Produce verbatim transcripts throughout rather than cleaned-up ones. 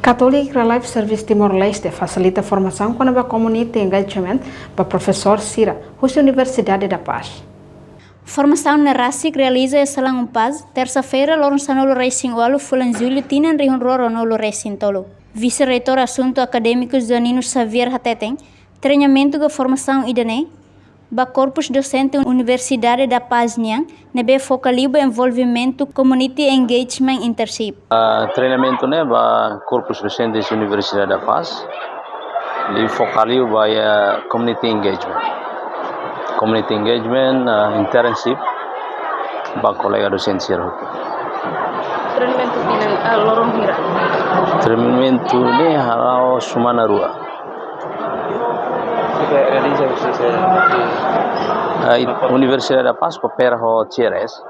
Catholic Relief Service Timor-Leste fasilita formasaun kona-ba community engagement ba profesór sira husi Universidade da Paz. Formasaun ne'e rasik realiza iha Selangun Paz, tersa-feira, loron sanulu-resin-ualu fulan Jullu tinan rihun rua ruanulu-resin-tolu. Vise-Reitór Asuntu Akadémikus Janino Xavier hateten, treinamentu ka formasaun ida-ne'e ba korpus dosente Universidade da Paz nian, ne'ebé foka liu ba envolvimentu community engagement internship. Ah, treinamentu ne'e ba korpus dosente Universidade da Paz, liu foka liu ba iha community engagement. Community engagement, ah, internship ba kolega dosente sira hotu. Treinamentu tinan, ah, loron hira? Treinamentu ne'e hala'o semana rua. Ita realiza husi se- Ah, i-, Universidade da Paz koopera ho C R S,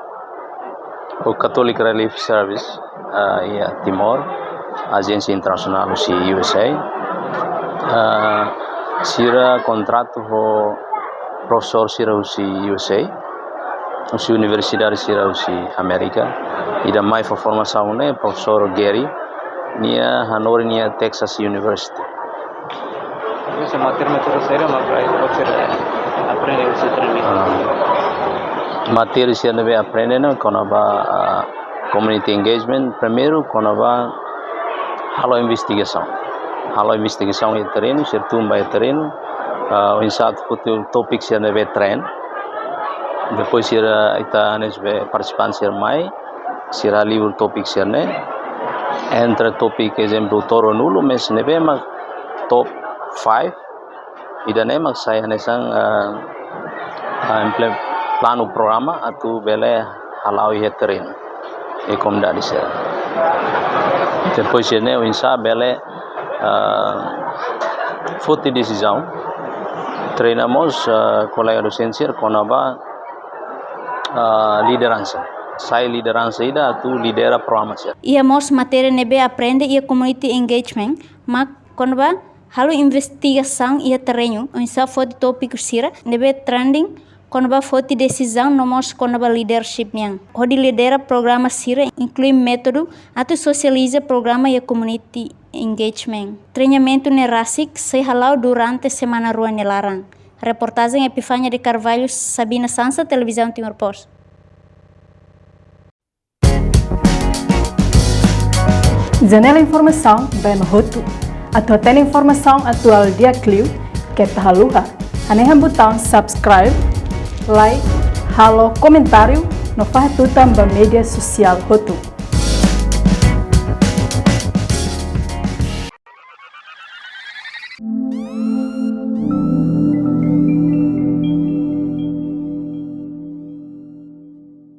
ho Catholic Relief Service, ah, iha Timor, ajénsia internasionál husi U S A. Ah, sira kontratu ho profesór sira husi U S A, husi universidade sira husi Amérika. Ida mai fó formasaun ne'e profesór Gary, nia hanorin iha Texas University. Esa matéria, matéria sira, mas para aprende husi treinamentu. Ah, matéria sira ne'ebé aprende ne'e kona-ba, ah, community engagement, primeiru kona-ba halo investigasaun. Halo investigasaun iha terrenu, sira tun ba iha terrenu, ah, oinsá atu foti tópiku sira ne'ebé train. Depois sira, ita hanesan be partisipante sira mai, sira halibur tópiku sira-ne'e. Entre tópiku, ezemplu, to'o ruanulu, mais ne'ebé mak top five, ida-ne'e mak sai hanesan, ah, ah, emple-, planu programa atu bele hala'o iha terrenu, iha komunidade sira. Depois sira-ne'e oinsá bele, ah, foti desizaun, treina mós, ah, kolega dosente sira kona-ba, ah, lideransa. Sai lideransa ida atu lidera programa sira. Iha mós matéria ne'ebé aprende iha community engagement, mak kona-ba halo investigasaun iha terrenu, oinsá foti tópiku sira ne'ebé trending, kona-ba foti desizaun no mós kona-ba leadership nian. Hodi lidera programa sira, inklui métodu atu sosializa programa iha community engagement. Treinamentu ne'e rasik sei hala'o durante semana rua nia laran. Reportajen Epifania de Carvalho, Sabina Sansa, Televizaun Timor Post. Janela informasaun ba ema hotu. Atu hatene informasaun atuál di'ak liu, keta haluha hanehan butaun subscribe, like, halo komentáriu no fahe tutan ba média sosiál hotu.